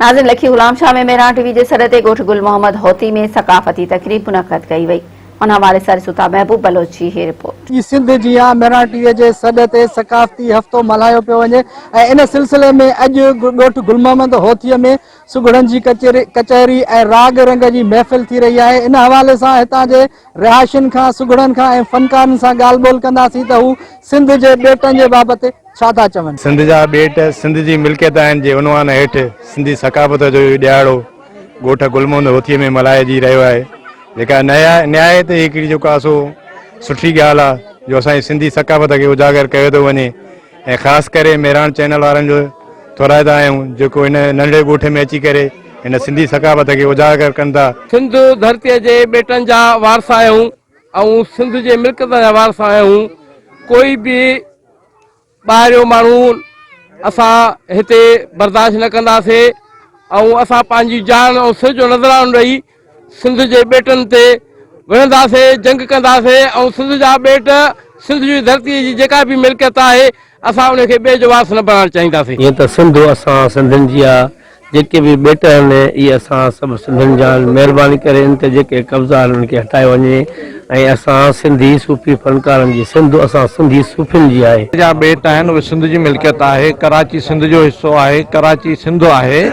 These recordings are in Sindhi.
ناظرين لکي غلام شاهه ۾ مهراڻ ٽي وي جي سڏ تي ڳوٺ گل محمد هوتي ۾ ثقافتي تقريب منعقد ڪئي وئي ان حوالي سان ڏسون ٿا محبوب بلوچ جي هي رپورٽ. جي سنڌ جيان مهراڻ ٽي وي جي سڏ تي ثقافتي هفتو ملهايو پيو وڃي ۽ ان سلسلي ۾ اڄ ڳوٺ گل محمد هوتي ۾ سگهڙن جي ڪچهري ۽ راڳ رنگ جي محفل ٿي رهي آهي ان حوالي سان هتان جي رهائشين کان سگهڙن کان ۽ فنڪارن سان ڳالهه ٻولهه ڪنداسين ته هو سنڌ جي ٻيٽن جي بابت ڇا ٿا چون؟ سنڌ جا ٻيٽ سنڌ جي ملڪيت آهن جي عنوان هيٺ سنڌي ثقافت جو اهو ڏهاڙو ڳوٺ گل محمد هوٿيء ۾ ملهائجي رهيو آهي جيڪا نهايت ئي هڪڙي جيڪو آهي سو سٺي ڳالهه آهي جو اسان جي سنڌي ثقافت کي اجاگر ڪيو ٿو وڃي ۽ خاص ڪري مهراڻ چينل وارن جو ٿورائتا آهيون جيڪو هن ننڍڙي ڳوٺ ۾ اچي ڪري هن سنڌي ثقافت کي اجاگر ڪن ٿا. سنڌ ڌرتيء جي ٻيٽن جا وارث آهيون ۽ سنڌ جي ملڪيت جا وارث آهيون ڪوئي به ٻاهريون ماڻهو اسان هتي برداشت نه ڪنداسين ۽ اسان پنهنجي جان ۽ سر جو نذرانو ڏئي سنڌ جي ٻيٽن تي وڙهنداسين جنگ ڪنداسين ۽ سنڌ جا ٻيٽ سنڌ جي ڌرتي جي جيڪا به ملڪيت آهي اسان ان کي ٻئي جو وارث نه بڻائڻ چاهينداسين. جيئن ته سنڌ اسان سنڌين جي آ جيڪي به ٻيٽ آهن اهي اسان سڀ سنڌين جا آهن مهرباني ڪري ان تي جيڪي قبضا آهن انهن کي هٽايو وڃي ۽ اسان سنڌي صوفي فنڪارن جي سنڌ اسان سنڌي صوفين جي آهي. جا ٻيٽ آهن اهي سنڌ جي ملڪيت آهي ڪراچي سنڌ جو حصو آهي ڪراچي سنڌ آهي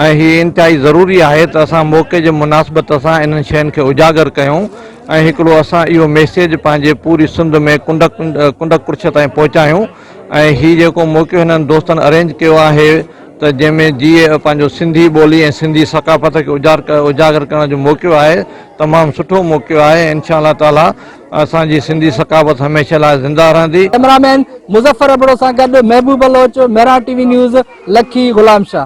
۽ هي انتهائي ضروري آهي ته اسان موقعي جي مناسبت سان انهن شين کي اجاگر ڪيون ۽ هڪڙو اسان اهو ميسيج پنهنجي پوري سنڌ ۾ ڪنڊ ڪنڊ ڪڙڇ تائين پهچايون ۽ هي جيڪو موقعو هنن دوستن ارينج ڪيو آهي ته جنهن ۾ جي پنهنجو سنڌي ٻولي ۽ سنڌي ثقافت کي اجاگر ڪرڻ جو موقعو آهي تمام سٺو موقعو آهي انشاء الله تعالي اسان جي سنڌي ثقافت هميشه لاء زنده رهندي. ڪئميرا مين مظفر ابڙو سان گڏ Mehboob Baloch, Mehran T V news, Lakki Ghulam Shah.